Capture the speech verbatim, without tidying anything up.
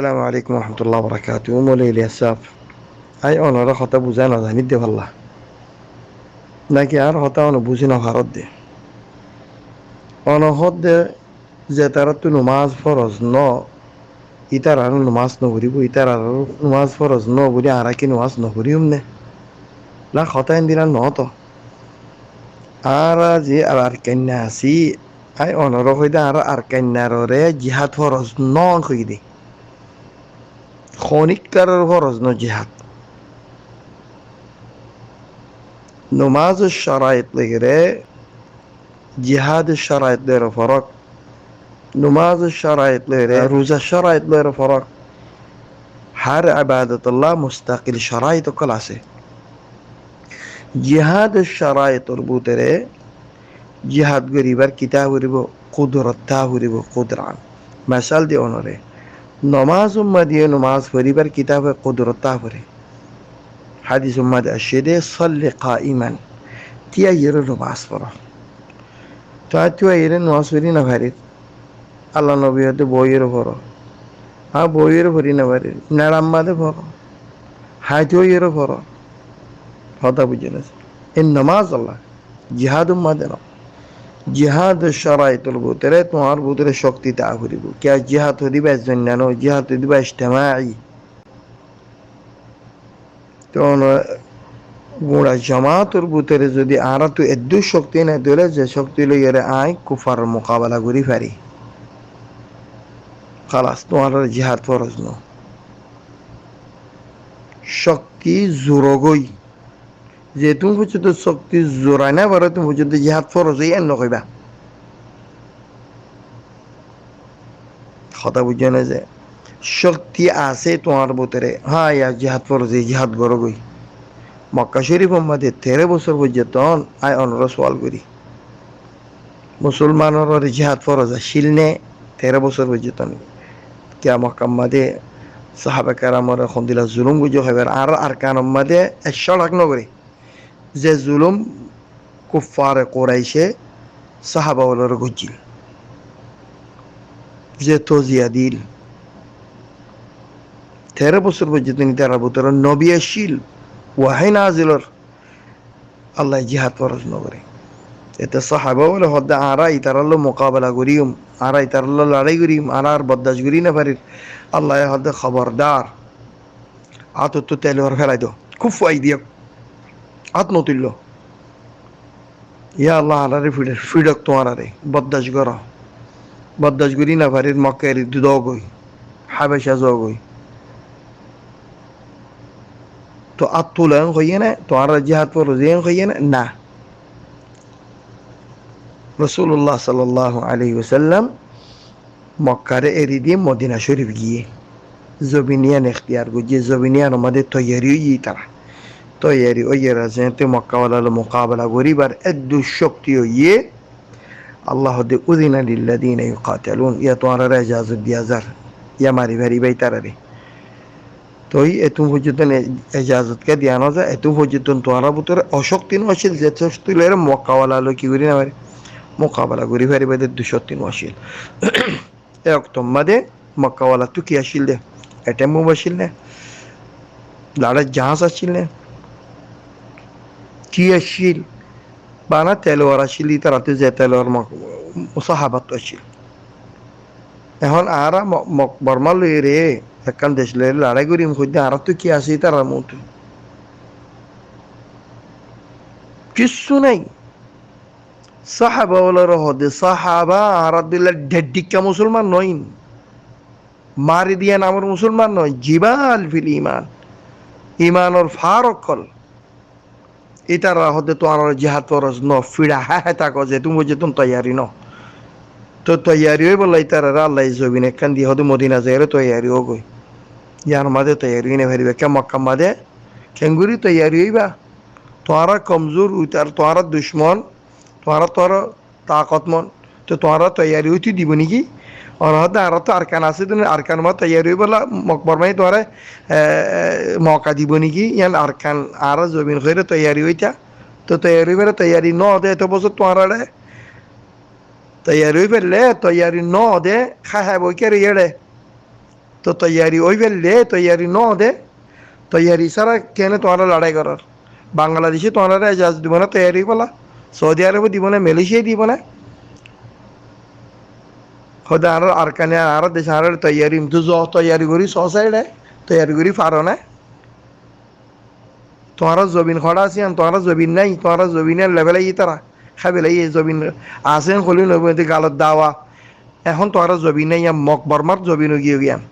Assalamu alaikum warahmatullahi wabarakatuhu. Moloi Iliyas sáb, añí onóre hotá buzái no zanír de falla. Náki añár hotá one buzí no faródde. One hoódde ze taráttu nomás foroz no, ítararó nomás no foribó, ítararó nomás foroz no buli añára ki nomás no foriyum né? Na, hotá endilla no to. Añára ze ar-, arkainna así, añí onóre hoóide añára arkainnar uore jihad foroz no hoóide. Honíkkaror foroz no jihad. Nomás or corait loiyóre jihad or corait loiyóre forók. Nomás or corait loiyóre, ruza corait loiyóre forók. Hár ebadot olla mustakil corait ókkol asé. Jihad or corait or bútore jihad goríbar ki táa foribó? Kudrot táa foribó, kudrat. Mesal di onóre, nomás or mazé nomás foríbar ki táa foré? Kudrot táa foré. Hádis or mazé aiccé de, "Salli qaiman", tíaiyóre nomás foró. Toi añí tíaiyóre nomás forí no farír. Allar nobi hoódde boóiyóre foró. Añí boóiyóre forí no farír. Neçar mazé foró. Háñti óiyore foró. Hotá buijjó né? E nomás olla, jihad or mazé no. Jihad or corait or bútore tuáñr bútore cókti táa foribó. Kiyá jihad hoóde ibá ezzon no, jihad hoóde ibá ijtimai. Toi guñça jomaat or bútore zodi añárattu eddúr cókti no táile, ze cókti loiyóre añí kuffar or mukabela gorí fari, hálas, tuáñrar jihad foroz no. Cókti zurogói. Zetún foijjonto cókti zurai no fare, ótún foijjonto jihad foroz óiye, en no hoiba. Hotá buijjó né ze? Cókti asé tuáñr bútore, há, yá jihad foroz, e jihad gorógoi. Mokka Córif or mazé teró bosór foijjonto añí onóre sual gorí. Musolmanor uore jihad foroz accíl né? Teró bosór foijjonto. Kiyá Mokkar mazé sahaba keramore hondilla zulum goijjé hoibar, añárar Arkanor mazé ek córak no goré. Ze zulum kuffare Kuraice sahaba ólore goijjíl, ze toziya diíl, teró bosór foijjonto ítarar bútore nobi accíl, wahi nazil ór, Allaye jihad foroz no goré. Ete sahaba ókkole hoódde, añára ítarar loi mukabela goríyum, añára ítarar loi lorái goríyum, añára ar bordac gorí no farir. Allaye hoódde, hobordar, átottú teluwar félai do, kuffu aidiyahum, át no tuilló. Ya Allah, añárare fiço-, fiçok tuáñrare, bordac goró. Bordac gorí no farir, Mokka eri dógoi, Hábeca zogoi. Toi át tulo en hoiyé né, tuáñrar jihad foroz en hoiyé né? Na. Rosulullah sallallahu alaihi wasallam Mokkare eri di Modina Córif giyé, zobin iyan ektiyar goijjé, zobin iyanor mazé toiyari óiye ítara. Toiyari óiyore zeéñtte Mokkawalar loi mukabela goríbar eddúr cókti óiye, Allah hoódde, "Udhina lilladhina yuqatalun", yá tuáñrare ejazot diya zar, yá mari faribá ítarare. Toi etún foijjonto e-, ejazot kiyá diya no za, etún foijjonto tuáñrar bútore o cókti no accíl, ze cókti loiyóre Mokkawala loi ki gorí no fari, mukabela gorí faribá de eddúr cókti no accíl. E októr mazé Mokkawalattú ki accíl de? Etem bom accíl né? Lorái jaház accíl né? Ki accíl? Bana teluwar accíl, ítarattú ze teluwar Mok-, sahabattú accíl. Ehón añára Mo-, Mok Bormá loiyóre ekkán dec loiyóre lorái goríyum hoóidde, añárattú ki asé ítarar muúntu? Kissú nái. Sahaba ólore hoódde, sahaba añára dóilla dheddhikka musolman noóin. Mari diya namor musolman noóin. Jibal fil iman. Imanor fár ókkol. Ítara hoódde tuáñrar jihad foroz no, fiça hái hái táko, zetún foijjonto toiyari no. Toi toiyari óibolla ítarare Allaye zobin ekkán diyé, hoódde Modina zaiyóre toiyari ógoi. Yar mazé toiyari ói no faribá. Kiyá Mokkar mazé keéngorí toiyari óiba? Tuáñra komzur, ítar tuáñra ducmon, tuáñra tuáñra takotmon. Toi tuáñra toiyari óite dibo niki? Ónora hoódde añárattú Arkan asé de, Arkanor mazé toiyari óibolla Mok Bormaye tuáñrare, e, e, moka dibo niki? Yián Arkan añára zobin hoiyóre toiyari óita. Toi toiyari óibolla toiyari no de, eto bosór tuáñrare toiyari ói faille, toiyari no de, hái hái boi kiyá roiyé de? Toi toiyari ói faille, toiyari no de, toiyari sára kene tuáñra lorái gorór? Bangladece tuáñrare ejazot dibo né toiyari ói fela? Saudi Arobe dibo né, Malaysiaye dibo né? Hoó de añárar Arkane, añárar dece, añárar toiyari, toiyari gorí só saide, toiyari gorí faro né? Tuáñrar zobin hoçé asé yián, tuáñrar zobin nái, tuáñrar zobin yián loi felaiyé tará, hái felaiyé zobin asé yián hoilé no óibo, galot dawa. Ehón tuáñrar zobin nái, yián Mog Bormar zobin ói giyé goi yián.